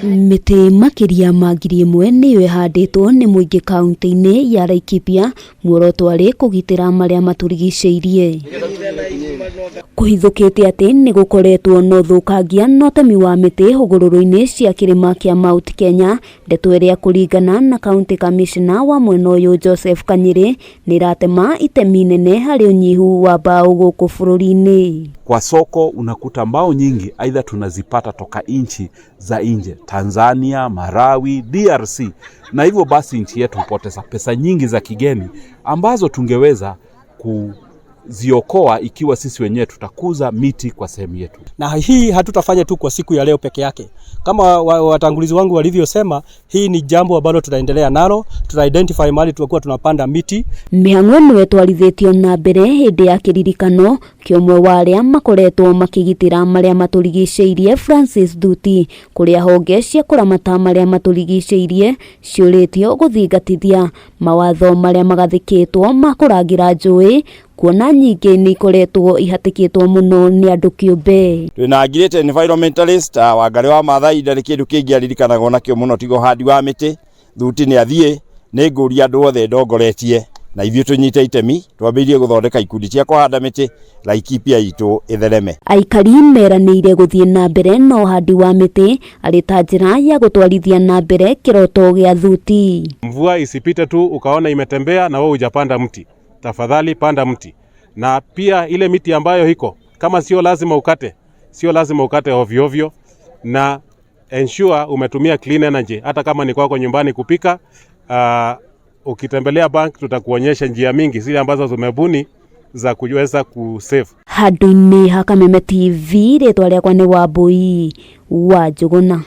Mĩtĩ makĩria ma 1000 nĩyo ĩhandĩtwo nĩ mũingĩ kaunti-inĩ ya Laikipia, muoroto arĩ kũgitĩra marĩa matũrigicĩirie. Kũhithũkĩte atĩ nĩ gũkoretwo na ũthũkangia na ũtemi wa mĩtĩ hũgũrũrũ-inĩ cia kĩrĩma kĩa Mount Kenya, ndeto ĩrĩa kũringana na County Commissioner wa mwena ũyũ Joseph Kanyĩrĩ nĩ ĩratema itemi nene harĩ ũnyihu wa mbaũ gũkũ bũrũri-inĩ. Kwa soko unakuta mbao nyingi aidha tunazipata toka nchi za nje, Tanzania, Malawi, DRC, na hivyo basi nchi yetu hupoteza pesa nyingi za kigeni ambazo tungeweza kuziokoa ikiwa sisi wenyewe tutakuza miti kwa sehemu yetu. Na hii hatutafanya tu kwa siku ya leo peke yake. Kama watangulizi wangu walivyosema, hii ni jambo ambalo tutaendelea nalo, tuta identify mahali tutakuwa tunapanda miti. Mĩhang'o ĩno ĩtwarithĩtio na mbere hĩndĩ ya kĩririkano kĩa ũmwe wa arĩa makoretwo makĩgitĩra marĩa matũrigicĩirie Francis Thuti, kũrĩa honge cia kũramata marĩa matũrigicĩirie ciũrĩtio gũthingatithia mawatho marĩa magathĩkĩtwo ma kũrangĩra njũĩ, kuona nyingĩ nĩ ikoretwo ihatĩkĩtwo mũno nĩ andũ kĩũmbe. Twĩna great environmentalist Wangari wa Maathai, ndarĩ kĩndũ kĩngĩ aririkanagwo nakĩo mũno tiga ũhandi wa mĩtĩ. Thuti nĩ athiĩ, nĩ ngũria andũ othe ndongoretie na ithuĩ tũnyite itemi, twambĩrĩrie gũthondeka ikundi cia kũhanda mĩtĩ Laikipia itũ ĩthereme. Aikari meranĩire gũthiĩ na mbere na ũhandi wa mĩtĩ arĩ ta njĩra ya gũtwarithia na mbere kĩroto gĩa Thuti. Mvua isipite tu ukaona imetembea na wewe hujapanda mti. Tafadhali panda mti. Na pia ile miti ambayo iko, kama sio lazima ukate, sio lazima ukate ovyo ovyo, na ensure umetumia clean energy, hata kama ni kwako nyumbani kupika. Ukitembelea bank tutakuonyesha njia mingi zile ambazo tumebuni za kuweza kusave. Handũ-inĩ ha Kameme TV, rĩtwa rĩakwa nĩ Wambui wa Njũgũna.